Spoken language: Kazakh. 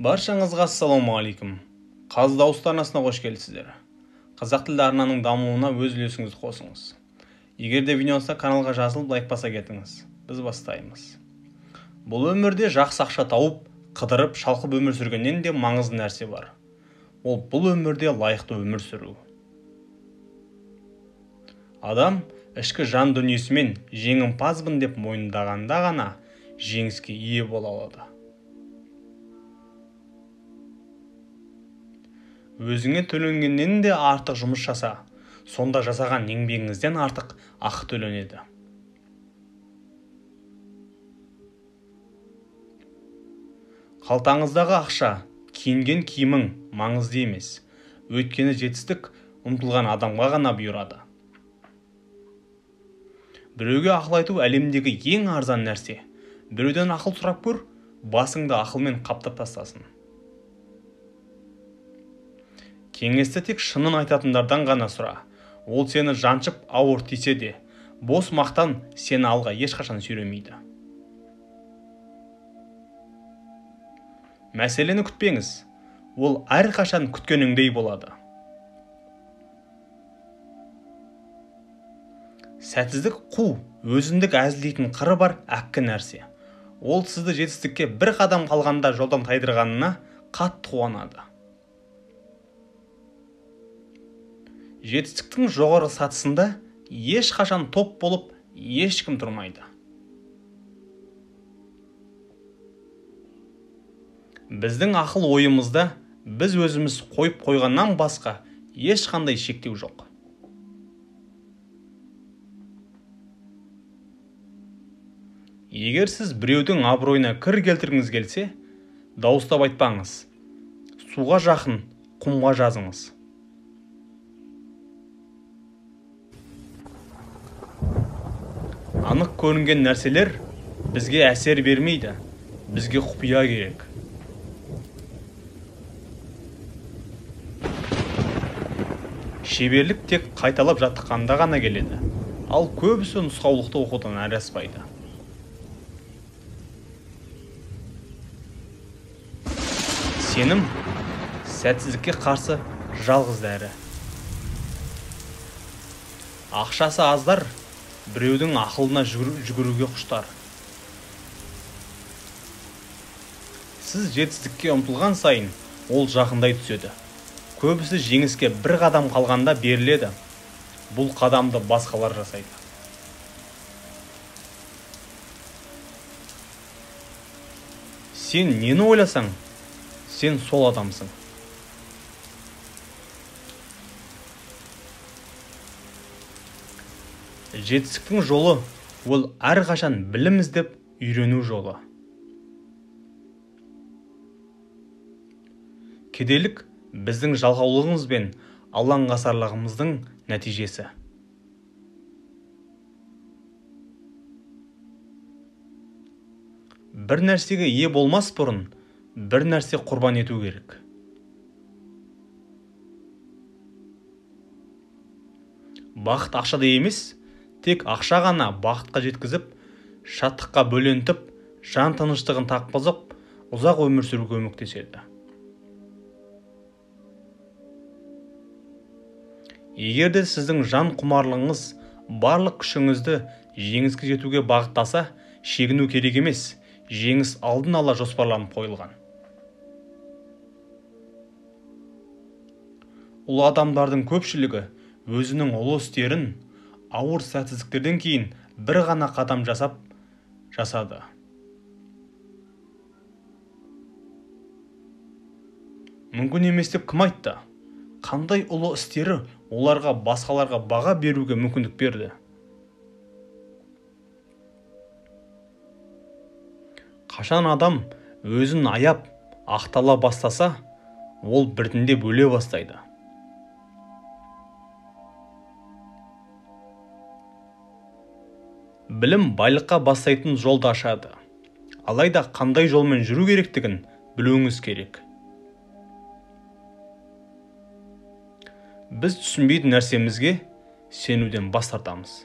Баршаңызға ассалаумағалейкум. Қаз дауысты арнасына қош келіпсіздер. Қазақ тілді арнаның дамуына өз үлесіңізді қосыңыз. Егер де видео ұнаса, каналға жазылып, лайк баса кетіңіз. Біз бастаймыз. Бұл өмірде жақсы ақша тауып, қыдырып, шалқып өмір сүргеннен де маңызды нәрсе бар. Ол бұл өмірде лайықты өмір сүру. Адам ішкі жан дүниесімен жеңімпазбын деп мойындағанда ғана жеңіске ие бола алады. Өзіңе төленгеннен де артық жұмыс жаса, сонда жасаған еңбегіңізден артық ақы төленеді. Қалтаңыздағы ақша, киінген киімің маңызды емес, өйткені жетістік ұмтылған адамға ғана бұйырады. Біреуге ақыл айту әлемдегі ең арзан нәрсе. Біреуден ақыл сұрап көр, басыңды ақылмен қаптап тастасын. Кеңесті тек шынын айтатындардан ғана сұра. Ол сені жаншып ауыр тисе де, бос мақтан сені алға ешқашан сүйремейді. Мәселені күтпеңіз, ол әрқашан күткеніңдей болады. Сәтсіздік қу, өзіндік әзілдейтін қыры бар әккі нәрсе. Ол сізді жетістікке бір қадам қалғанда жолдан тайдырғанына қатты қуанады. Жетістіктің жоғарғы сатысында ешқашан топ болып ешкім тұрмайды. Біздің ақыл ойымызда біз өзіміз қойып қойғаннан басқа ешқандай шектеу жоқ. Егер сіз біреудің абыройына кір келтіргіңіз келсе, дауыстап айтпаңыз. Суға жақын құмға жазыңыз. Анық көрінген нәрселер бізге әсер бермейді, бізге құпия керек. Шеберлік тек қайталап жаттыққанда ғана келеді, ал көбісі нұсқаулықты оқудан әрі аспайды. Сенім сәтсіздікке қарсы жалғыз дәрі. Ақшасы аздар біреудің ақылына жүгіруге құштар. Сіз жетістікке ұмтылған сайын ол жақындай түседі. Көбісі жеңіске бір қадам қалғанда беріледі. Бұл қадамды басқалар жасайды. Сен нені ойласаң, сен сол адамсың. Жетістіктің жолы ол әрқашан білім іздеп үйрену жолы. Кедейлік біздің жалқаулығымыз бен алаңғасарлығымыздың нәтижесі. Бір нәрсеге ие болмас бұрын бір нәрсе құрбан ету керек. Бақыт ақшада емес, тек ақша ғана бақытқа жеткізіп, шаттыққа бөлентіп, жан тыныштығын тапқызып, ұзақ өмір сүруге көмектеседі. Егер де сіздің жан құмарлығыңыз барлық күшіңізді жеңіске жетуге бағыттаса, шегіну керек емес, жеңіс алдын ала жоспарланып қойылған. Ұлы адамдардың көпшілігі өзінің ұлы істерін ауыр сәтсіздіктерден кейін бір ғана қадам жасады. Мүмкін емес деп кім айтты? Қандай ұлы істері оларға басқаларға баға беруге мүмкіндік берді? Қашан адам өзін аяп, ақтала бастаса, ол біртіндеп өле бастайды. Білім байлыққа бастайтын жолды ашады. Алайда қандай жолмен жүру керектігін білуіңіз керек. Біз түсінбейтін нәрсемізге сенуден бас тартамыз.